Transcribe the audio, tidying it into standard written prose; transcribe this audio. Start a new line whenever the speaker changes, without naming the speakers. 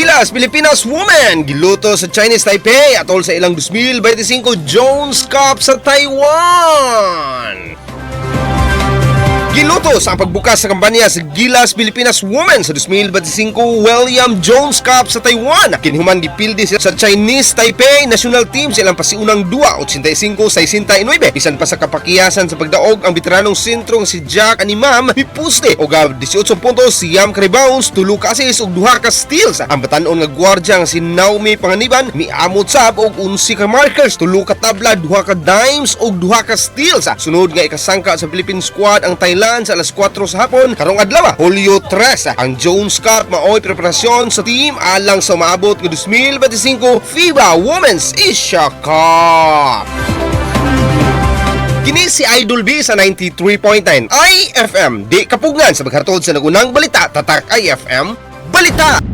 Gilas Pilipinas Women giluto sa Chinese Taipei atol sa ilang 2025 Jones Cup sa Taiwan. Giluto sa pagbukas sa kampanya sa Gilas Pilipinas Women sa 2025 William Jones Cup sa Taiwan. Kinihuman gipildi sila sa Chinese Taipei national team sa ilang pasiunang duwa, 85-69. Bisan pa sa kapakiyasan sa pagdaog, ang veteranong sentrong si Jack Animam mipuste og 18 puntos, 9 ka rebounds, 3 ka assists ug 2 ka steals. Ang batan-on nga gwardya nga si Naomi Panganiban miamot sab og 11 ka markers, 3 ka tabla, 2 ka dimes ug 2 ka steals. Sunod nga ikasangka sa Philippine squad ang Thailand sa alas 4 sa hapon karong adlaw, Hulyo 3. Ang Jones Cup maoy preparasyon sa team alang sa umaabot nga 2025 FIBA Women's Asia Cup. Kini si Idol B sa 93.9 IFM. Di kapugngan sa paghatod sa nagunang balita. Tatak IFM Balita.